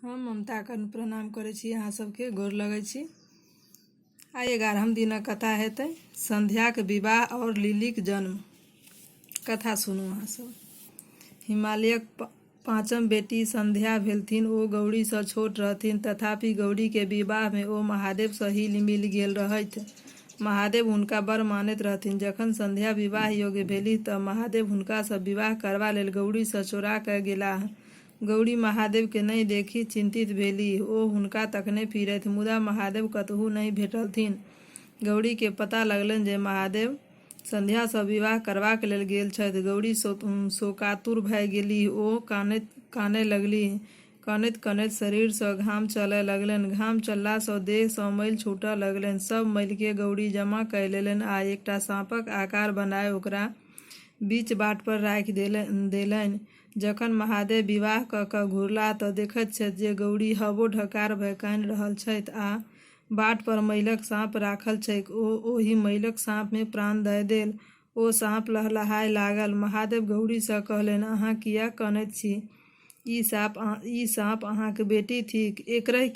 हम ममता कर्ण प्रणाम करै छी अहाँ सबके गोर लगै छी। आइ 11म दिनक कथा हेतै संध्याक विवाह आओर लिलीक जन्म। कथा सुनू अहाँ सब। हिमालयक पाँचम बेटी संध्या भेलथिन। ओ गौरीसँ छोट रहथिन, तथापि गौरीके विवाहमे ओ महादेवसँ हिल-मिल गेल रहथि। महादेव हुनका बड़ मानैत रहथिन। जखन संध्या विवाह योग्य भेलीह तँ महादेव हुनकासँ विवाह करबा लेल गौरीसँ चोरा कए गेलाह। गौरी महादेवकेँ नहि देखि चिन्तित भेलीह। ओ हुनका तकने फिरथि, मुदा महादेव कतहु नहि भेटलथिन। गौरीकेँ पता लगलनि जे महादेव संध्यासँ विवाह करबाक लेल गेल छथि। गौरी शोकातुर भए गेलीह। ओ कानय लगलीह। कनैत-कनैत शरीरसँ घाम चलय लगलनि। घाम चललासँ देहसँ मैल छूटय लगलनि। सभ मैलकेँ गौरी जमा कए लेलनि आ एकटा साँपक आकार बनाए ओकरा बीच बाटपर राखि देलनि। जखन महादेव विवाह क क घुरलाह तँ देखैत छथि जे गौरी हबो-ढकार भए कानि रहल छथि आ बाट पर मैलक साँप राखल छैक। ओ ओहि मैलक साँपमे प्राण दए देल। ओ साँप लहलहाय लागल। महादेव गौरीसँ कहलनि, अहाँ किएक कनैत छी? ई साँप अहाँक बेटी थिक। एकरहि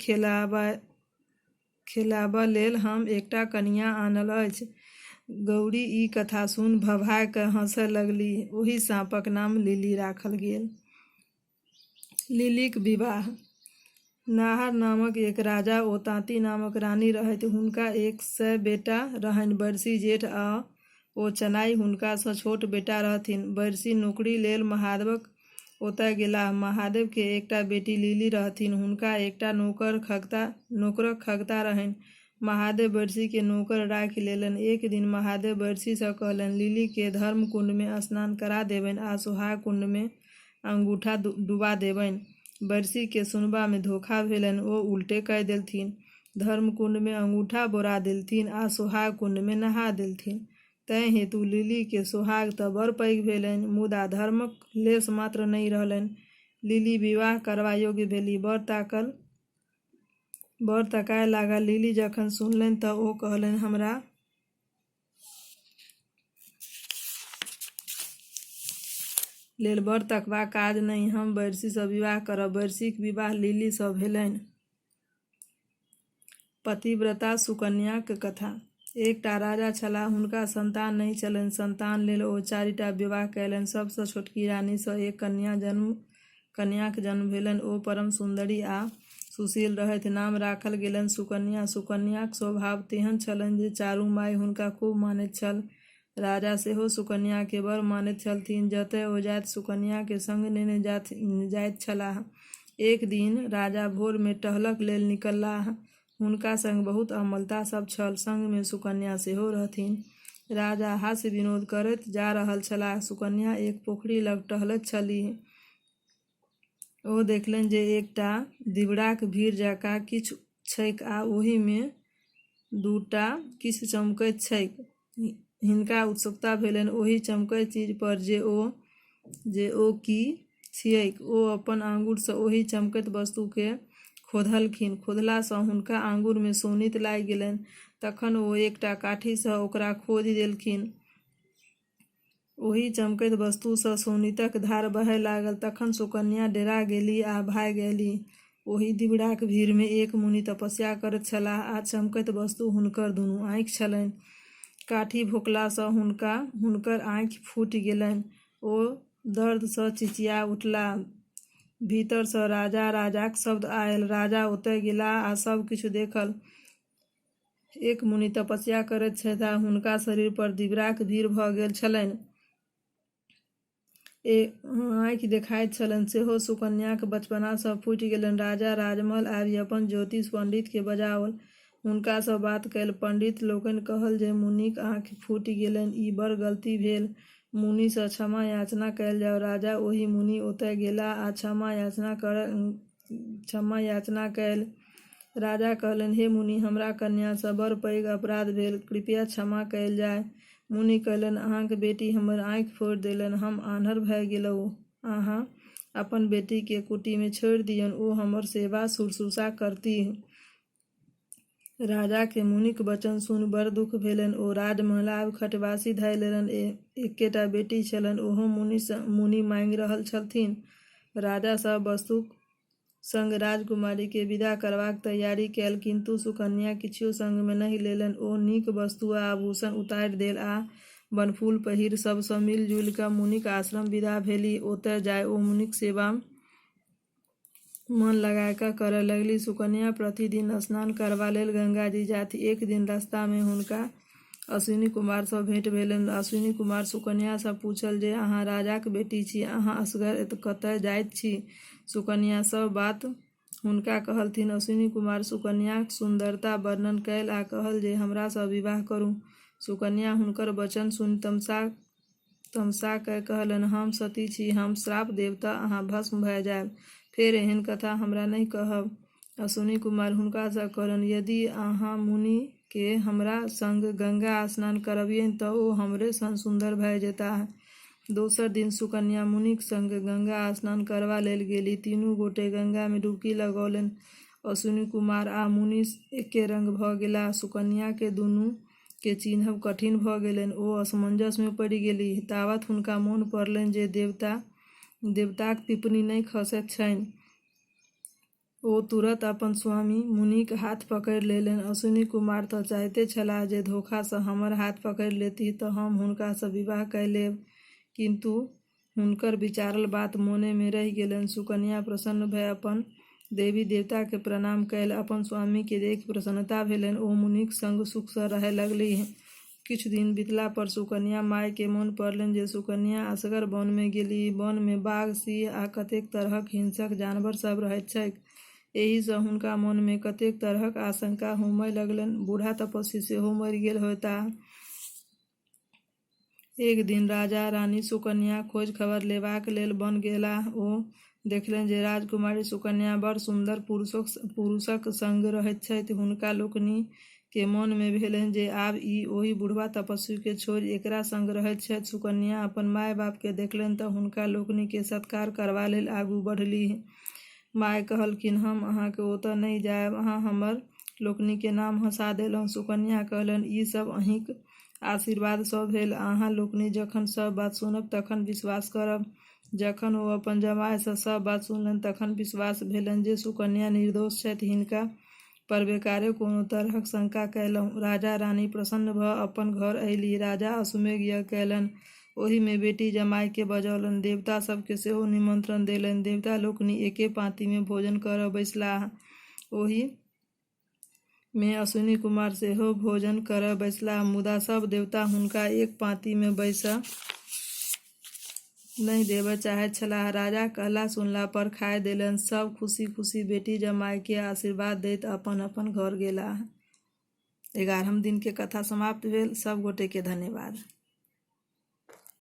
खेलाबऽ लेल हम एकटा कनियाँ आनल अछि। गौरी ई कथा सुनि भभा कऽ हँसय लगलीह। ओहि साँपक नाम लिली राखल गेल। लिलीक विवाह। नाहर नामक एक राजा ओ ताँती नामक रानी रहथि। हुनका 100 बेटा रहनि। बरसी जेठ आ ओ चनाइ हुनकासँ छोट बेटा रहथिन। बरसी नोकरी लेल महादेवक ओतय गेलाह। महादेवकेँ एकटा बेटी लिली रहथिन। हुनका एकटा नोकरक खगता रहनि। महादेव बरसीकेँ नोकर राखि लेलनि। एक दिन महादेव बरसीसँ कहलनि, लिलीकेँ धर्मकुण्डमे स्नान करा देबनि आ सोहाग कुण्डमे अंगूठा डुबा देबनि। बरसीकेँ सुनबामे धोखा भेलनि। ओ उल्टे कए देलथिन। धर्मकुण्डमे अंगूठा बोरा देलथिन आ सोहाग कुण्डमे नहा देलथिन। तेँ हेतु लिलीकेँ सोहाग तँ बड़ पैघ भेलनि, मुदा धर्मक लेश मात्र नहि रहलनि। लिली विवाह करबा योग्य भेलीह। वर ताकय लागल। लिली जखन सुनलनि तँ ओ कहलनि, हमरा लेल वर तकबाक काज नहि। हम बैरसीसँ विवाह करब। बैरसीक विवाह लिलीसँ भेलनि। पतिव्रता सुकन्याक कथा। एकटा राजा छलाह। हुनका सन्तान नहि छलनि। सन्तान लेल ओ चारिटा विवाह कयलनि। सभसँ छोटकी रानीसँ एक कन्याक जन्म भेलनि। ओ परम सुन्दरी आ सुशील रहथि। नाम राखल गेलनि सुकन्या। सुकन्याक स्वभाव तेहन छलनि जे चारू माय हुनका खूब मानैत छल। राजा सेहो सुकन्याकेँ बड़ मानैत छलथिन। जतय ओ जाथि, सुकन्याकेँ संग नेने जाइत छलाह। एक दिन राजा भोरमे टहलक लेल निकललाह। हुनका संग बहुत अमलता सभ छल। संगमे सुकन्या सेहो रहथिन। राजा हास्य-विनोद करैत जा रहल छलाह। सुकन्या एक पोखरि लग टहलैत छलीह। ओ देखलनि जे एकटा दिबड़ाक भीड़ जकाँ किछु छैक आ ओहिमे दूटा किछु चमकैत छैक। हिनका उत्सुकता भेलनि ओहि चमकैत चीज पर जे ओ की छियैक। ओ अपन आँगुरसँ ओहि चमकैत वस्तुकेँ खोधलखिन। खोधलासँ हुनका आँगुरमे शोणित लागि गेलनि। तखन ओ एकटा काठीसँ ओकरा खोधि देलखिन। ओहि चमकैत वस्तुसँ शोणितक धार बहय लागल। तखन सुकन्या डेरा गेलीह आ भागि अयलीह। ओहि दिबड़ाक भीड़मे एक मुनि तपस्या करैत छलाह आ चमकैत वस्तु हुनकर दुनू आँखि छलनि। काठी भोंकलासँ हुनकर आँखि फूटि गेलनि। ओ दर्दसँ चिचिया उठलाह। भीतरसँ राजा, राजाक शब्द आयल। राजा ओतय गेलाह आ सभ किछु देखल। एक मुनि तपस्या करैत छथि आ हुनका शरीर पर दिबड़ाक भीड़ भ गेल छलनि। आँखि देखाइत छलनि सेहो सुकन्याक बचपनासँ फूटि गेलनि। राजा राजमहल आबि अपन ज्योतिष पंडितकेँ बजाओल। हुनकासँ बात कयल। पंडित लोकनि कहल जे मुनिक आँखि फूटि गेलनि, ई बड़ गलती भेल। मुनिसँ क्षमा-याचना कयल जाओ। राजा ओहि मुनि ओतय गेलाह आ क्षमा-याचना कयल। राजा कहलनि, हे मुनि! हमरा कन्यासँ बड़ पैघ अपराध भेल। कृपया क्षमा कयल जाय। मुनि कहलनि, अहाँक बेटी हमर आँखि फोड़ि देलनि। हम आन्हर भए गेलहुँ। अहाँ अपन बेटीकेँ कुटीमे छोड़ि दियौन। ओ हमर सेवा-शुश्रूषा करतीह। राजाकेँ मुनिक वचन सुनि बड़ दुख भेलनि। ओ राजमहल आबि खटवासी धए लेलनि। एकेटा बेटी छलनि। ओहो मुनि माँगि रहल छलथिन। राजा सभ वस्तुक संग राजकुमारी केँ विदा करबाक तैयारी कयल, किन्तु सुकन्या किछुओ संग मे नहि लेलनि। ओ नीक वस्तु आ आभूषण उतारि देल आ बनफूल पहिरि सब सँ मिलि-जुलि कऽ मुनिक आश्रम विदा भेलीह। ओतय जाय ओ मुनिक सेवा मन लगाकय करय लगलीह। सुकन्या प्रतिदिन स्नान करबा लेल गंगाजी जाथि। एक दिन रस्ता मे हुनका अश्विनी कुमार सँ भेंट भेलनि। अश्विनी कुमार सुकन्या सँ पूछल जे अहाँ राजाक बेटी छी, अहाँ असगर कतय जाइत छी? सुकन्या सब बात हुनका कहलथिन। अश्विनी कुमार सुकन्याक सुन्दरताक वर्णन कयल आ कहल जे हमरा सँ विवाह करू। सुकन्या हुनकर वचन सुनि तमसा कय कहलनि, हम सती छी, हम श्राप देब त अहाँ भस्म भय जायब, फेर एहन कथा हमरा नहि कहब। अश्विनी कुमार हुनका सँ कहलनि, यदि अहाँ मुनि केँ हमरा संग गंगा स्नान करबियनि त ओ हमरे सन सुन्दर भय जेताह। दोसर दिन सुकन्या मुनिक संग गंगा स्नान करबा लेल गेलीह। तीनू गोटे गंगा मे डुबकी लगौलनि। अश्विनी कुमार आ मुनि एके रंग भ गेलाह। सुकन्या केँ दुनू केँ चिन्हब कठिन भ गेलनि। ओ असमंजस मे पड़ि गेलीह। तावत हुनका मोन पड़लनि जे देवताक पिपनी नहि खसैत छनि। ओ तुरत अपन स्वामी मुनिक हाथ पकड़ि लेलनि। अश्विनी कुमार त चाहिते छलाह जे धोखा सँ हमर हाथ पकड़ि लेतीह त हम हुनका सँ विवाह कय लेब। किन्तु हुनकर विचारल बात मोने मे रहि गेलनि। सुकन्या प्रसन्न भय अपन देवी-देवता केँ प्रणाम कयल। अपन स्वामी केँ देखि प्रसन्नता भेलनि। ओ मुनिक संग सुख सँ रहय लगलीह। किछु दिन बितला पर सुकन्याक माय केँ मोन पड़लनि जे सुकन्या असगर वन मे गेलीह। वन मे बाघ, सिंह आ कतेक तरहक हिंसक जानवर सब रहैत छैक। एहि सँ हुनका मोन मे कतेक तरहक आशंका होमय लगलनि। बूढ़ा तपस्वी सेहो मरि गेल होयताह। एक दिन राजा-रानी सुकन्याक खोज-खबर लेबाक लेल वन गेलाह। ओ देखलनि जे राजकुमारी सुकन्या बड़ सुन्दर पुरुषक संग रहैत छथि। हुनका लोकनि केँ मोन मे भेलनि जे आब ई ओहि बुढ़बा तपस्वी केँ छोड़ि एकरा संग रहैत छथि। सुकन्या अपन माय-बाप केँ देखलनि त हुनका लोकनि केँ सत्कार करबा लेल आगू बढ़लीह। माय कहलखिन, हम अहाँक ओतय नहि जायब। अहाँ हमरा लोकनि के नाम हँसा देलहुँ। सुकन्या कहलनि, ई सब अहींक आशीर्वाद सँ भेल। अहाँ लोकनि जखन सब बात सुनब तखन विश्वास करब। जखन ओ अपन जमाय सँ सब बात सुनलनि तखन विश्वास भेलनि जे सुकन्या निर्दोष छथि, हिनका पर बेकारे कोनो तरहक शंका कयलहुँ। राजा-रानी प्रसन्न भ अपन घर अयलीह। राजा अश्वमेध यज्ञ कयलनि। ओहि मे बेटी-जमाय केँ बजौलनि। देवता सब केँ सेहो निमंत्रण देलनि। देवता लोकनि एके पाँति मे भोजन करय बैसलाह। ओहि मे अश्विनी कुमार सेहो भोजन करय बैसलाह, मुदा सब देवता हुनका एक पाँति मे बैसय नहि देबय चाहैत छलाह। राजाक कहला-सुनला पर खाय देलनि। सब खुशी-खुशी बेटी-जमाय केँ आशीर्वाद दैत अपन-अपन घर गेलाह। 11म दिन के कथा समाप्त भेल। सब गोटे के धन्यवाद।